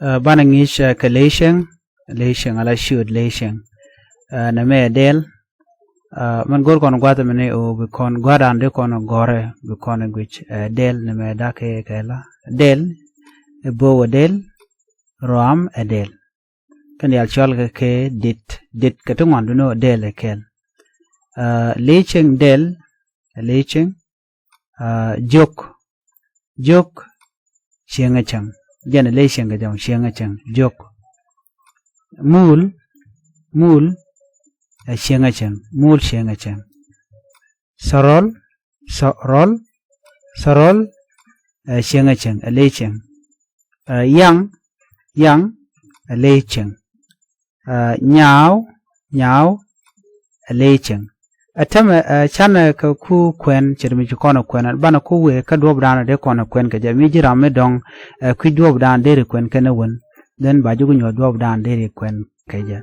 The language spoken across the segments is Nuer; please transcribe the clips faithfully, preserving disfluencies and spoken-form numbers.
Ɛ, banɛ ŋi̱i̱c, ɛ, kɛ ley cieŋ, ley cieŋ ala ciöt ley cieŋ. Ɛ, nɛmɛ ɛ dɛl. Ɛ, mɛn go̱r kɔn gua̱th mɛni ɣöö bi kɔn gua̱dan dee kɔn gɔ̱rɛ bi kɔn guic, ɛ, dɛl nɛmɛ da̱k kɛ kɛ la. Dɛl, ɛ, bo̱o̱k ɛ dɛl, ruaam ɛ dɛl. Kɛn diaal cɔal kɛ kɛ dit, dit kɛ ti ŋuan duni ɣöö dɛl ɛ kɛl. Ɛ, ley cieŋ dɛl, ɛ, ley cieŋ. Ɛ, jiök, jiök, cieŋ ɛ cieŋ. Jɛn ɛ ley cieŋ kɛ jɔŋ, cieŋ ɛ cieŋ, jiök. Muul, muul, ɛ, cieŋ ɛ cieŋ, muul cieŋ ɛ cieŋ. Thɔrɔl, thɔrɔl, thɔrɔl, ɛ, cieŋ ɛ cieŋ, ɛ ley cieŋ. Ɛ, yaŋ, yaŋ, ɛ ley cieŋ. Ɛ, nyaaw, nyaaw, ɛ ley cieŋ. Ɛ täämɛ, ɛ, canɛ kɛ ku kuɛn, ce̱t mi ci kɔn ɛ kuɛn, banɛ ku wëë kä duɔ̱ɔ̱pdan dee kɔn ɛ kuɛn kɛ jɛ. Mi ji̱ ram mi dɔ̱ŋ, ɛ, kui̱ duɔ̱ɔ̱pdan deri kuɛn kɛn ɛ wän. Then ba ji̱ ku nyuɔ̱th duɔ̱ɔ̱pdan deri kuɛn kɛ jɛ.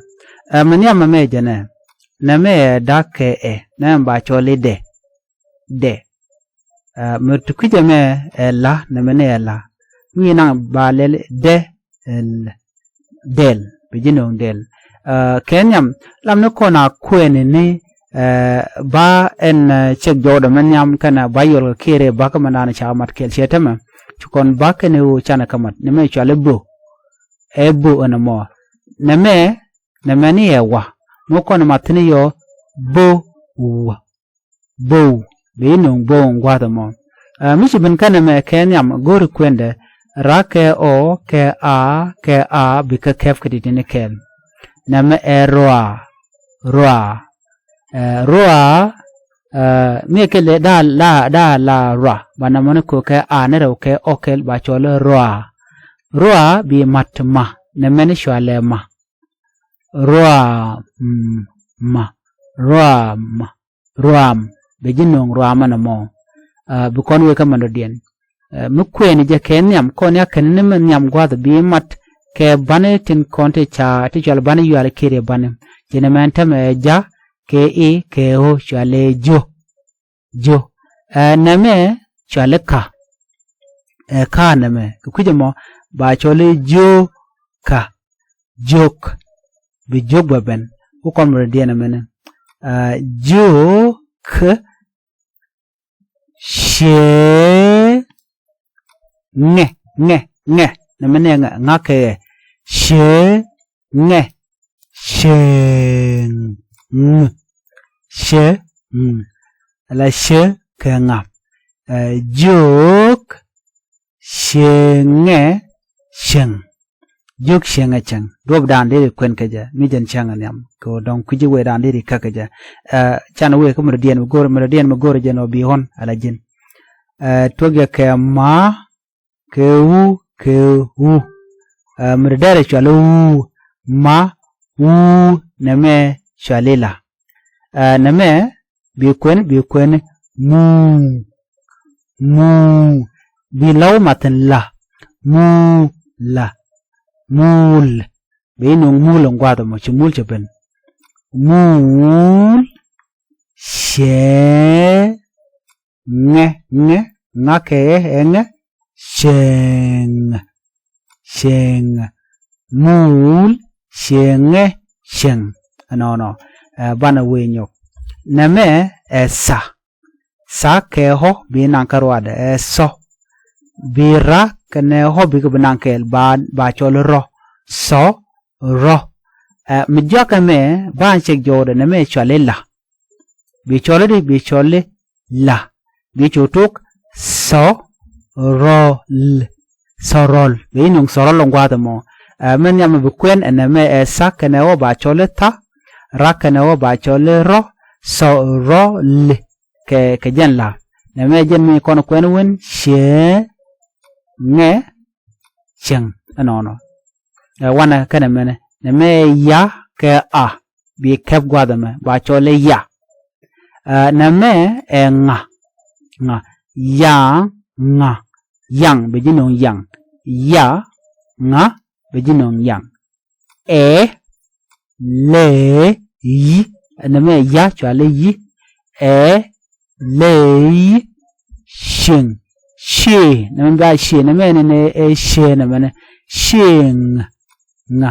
Ɛ, mi nhiam mɛ mɛ jɛ nɛ, nɛmɛ ɛ da̱k kɛ ɛ, nɛmɛ ba cɔl i̱ dɛ. Dɛ. Ɛ, mi ti kui̱cɛ mɛ ɛ la, nɛmɛ ni ɛ la. Wi̱i̱ naŋ ba lɛl dɛ, ɛ, dɛl, bi ji̱ no̱o̱ŋ dɛl. Ɛ, kɛ nhiam, lam ni kɔn a kuɛni ni, ɛ, ba ɛn, ɛ, cɛk jɔwdɛ mɛ nhiam kɛnɛ ba yɔl kɛ kiɛri ba kä mɛ naan ca mat kɛl ciɛ tämɛ. Ci kɔn ba kɛnɛ ɣöö canɛ kä mat, ni mɛ cual i̱ bo̱. Ɛ bo̱ ɛn ɛmɔ. Nɛmɛ, nɛmɛ ni ɛ wa. Mi kɔn mat thi̱n i̱ yɔ bo̱ wa. Bo̱w, bi no̱o̱ŋ bo̱w in gua̱a̱th ɛmɔ. Ɛ, mi ci ben kɛnɛ mɛ kɛ nhiam go̱o̱ri kuendɛ, ra kɛ ɔ, kɛ a, kɛ a, bi kä kɛp kä ti̱ti̱ ni kɛl. Nɛmɛ ɛ rua, rua. Ɛ, rua, ɛ, mi kɛ lɛ da la, da la rua. Ba nɛmɔ ni ko kɛ a ni rɛw kɛ ɔ kɛl ba cɔl rua. Rua bi mat ma, nɛmɛ ni cualɛ ma. Ruam, ma, ruam, ruam. Bɛ ji̱ no̱o̱ŋ ruam ɛn ɛmɔ. Ɛ, bi kɔn wee kä mɛn dɔ̱diɛn. Ɛ, mi kuɛɛni jɛ kɛ nhiam, kɔn ya kɛn ni mi nhiam gua̱th bi mat kɛ bani tin kɔn ti ca, ti cual bani yual kiri bani. Ci nɛmɛ ɛn tämɛ ɛ ja, kɛ i, kɛ o, cual ɛ jo. Jo. Ɛ, nɛmɛ cuali ka. Ɛ, ka nɛmɛ. Kɛ kui̱c ɛmɔ ba cɔli jiök ka. Jiök. Bi jiök bɛ ben. Ku kɔn mɛ dɔ̱diɛn ɛmɛni. Ɛ, jiök cie ŋɛ, ŋɛ, ŋɛ. Nɛmɛ ni ŋɛ, ŋa kɛ ɛ. Cie ŋɛ, cieŋ, ŋ, cieŋ, ala cie kɛ ŋa. Ɛ, jiök, cieŋɛ, cieŋ. Jiök cieŋɛ cieŋ. Duɔ̱p dan deri kuɛn kɛ jɛ. Mi jɛn cieŋɛ nhiam. Kɛ ɣöö dɔ̱ŋ kui̱ci wee dan deri kä kɛ jɛ. Ɛ, can wee kä mi dɔ̱diɛn mi go̱o̱r, mi dɔ̱diɛn mi go̱o̱r jɛn ɔ bi ɣɔ̱n ala ji̱n. Ɛ, tuɔ̱k jɛ kɛ ma, kɛ wu, kɛ wu. Ɛ, mi dee dɛrɛ cuali wu, ma, wu, nɛmɛ cuali la. Ɛ, nɛmɛ bi kuɛn, bi kuɛn, mu, mu. Bi la wä mathin la, mu, la, mul. Bi no̱o̱ŋ mul in gua̱a̱th ɛmɔ, ci mul cɛ ben. Mul, cɛ, ŋɛ, ŋɛ, ŋa kɛ ɛ, ɛ ŋɛ, cieŋ, cieŋ, mul, cieŋɛ, cieŋ. Ɛnɔnɔ, ɛ, banɛ wee nyɔk. Nɛmɛ ɛ tha. Tha kɛ ɣɔ bi naŋ kä ruadɛ ɛ thɔ. Bi ra kɛnɛ ɣɔ bikɛ bi naŋ kɛɛl ba, ba cɔl rɔ. Thɔ, rɔ. Ɛ, mi jiɔkɛ mɛ ba cɛk jɔwdɛ nɛmɛ cuali la. Bi cɔl i̱di, bi cɔl i̱ la. Bi cu tok thɔ rɔl. Thɔ rɔl. Bi no̱o̱ŋ thɔ rɔl in gua̱a̱th ɛmɔ. Ɛ, mɛ nhiam bi kuɛn ɛn ɛmɛ ɛ tha kɛnɛ ɣɔ ba cɔl i̱ tha. Ra kɛnɛ ɣɔ ba cɔl i̱ rɔ. Thɔ rɔl. Kɛ, kɛ jɛn la. Nɛmɛ jɛn mi kɔn kuɛn wen cieŋɛ cieŋ ɛnɔnɔ. Ɛ, wanɛ kɛnɛ mɛnɛ. Nɛmɛ ya kɛ a. Bi kɛp gua̱a̱th ɛmɛ. Ba cɔl i̱ ya. Ɛ, nɛmɛ ɛ ŋa. Ŋa. Ya, ŋa. Yaŋ. Bɛ ji̱ no̱o̱ŋ yaŋ. Ya, ŋa. Bɛ ji̱ no̱o̱ŋ yaŋ. Ɛ, lɛ, yi. Nɛmɛ ya cuali yi. Ɛ, lɛ, yi. Cieŋ. Cie. Nɛmɛ ba cie. Nɛmɛ nɛ nɛ ɛ cie nɛmɛ nɛ. cieŋ. Ŋa.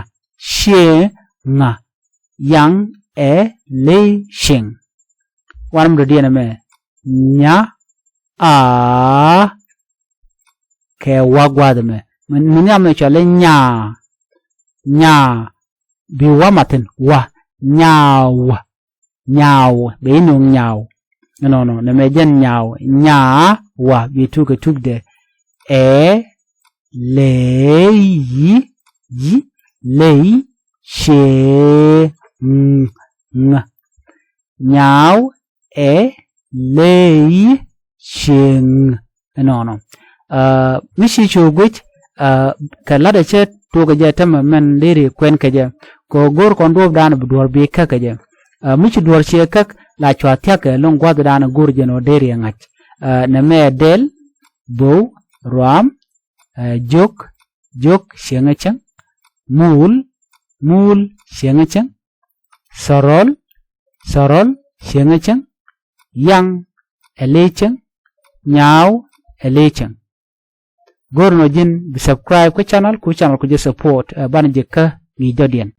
Cieŋ. Ŋa. Yaŋ ɛ ley cieŋ. Wanɛ mi dɔ̱diɛn ɛmɛ. Nya. A. Kɛ wa gua̱a̱th ɛmɛ. Mi nhiam ɛmɛ cɔal i̱ nyaa. Nyaa. Bi wa mathin wa. Nyaaw. Nyaaw. Bɛ inɔŋ nyaaw. Ɛnɔnɔ nɛmɛ jɛn nyaaw. Nyaa wa bi tuk kɛ tukdɛ. Ɛ ley yi ley cieŋ. Nyaaw ɛ ley cieŋ. Ɛnɔnɔ. Mi ci cu guic kɛ la̱tdɛ cɛ tuɔɔk kɛ jɛ tämɛ mɛn liri kuɛn kɛ jɛ. Kɛ ɣöö go̱o̱r kɔn duɔ̱ɔ̱pdan bi duɔ̱ɔ̱r bi käk kɛ jɛ. Mi ci duɔ̱ɔ̱r ciɛ käk la cua thia̱k kɛ lo̱ŋ gua̱thdan go̱o̱r jɛn ɣöö deri ɛ ŋa̱c. Nɛmɛ dɛl bo̱w ruaam jiök jiök cieŋ ɛ cieŋ. Muul muul cieŋ ɛ cieŋ. Thɔrɔl thɔrɔl cieŋ ɛ cieŋ. Yaŋ ɛ ley cieŋ. Nyaaw ɛ ley cieŋ. Go̱r nɔ ji̱n bi subscribe kä channel ku channel ku jɛ support ɛ banɛ jɛ kä ŋi̱i̱c dɔ̱diɛn.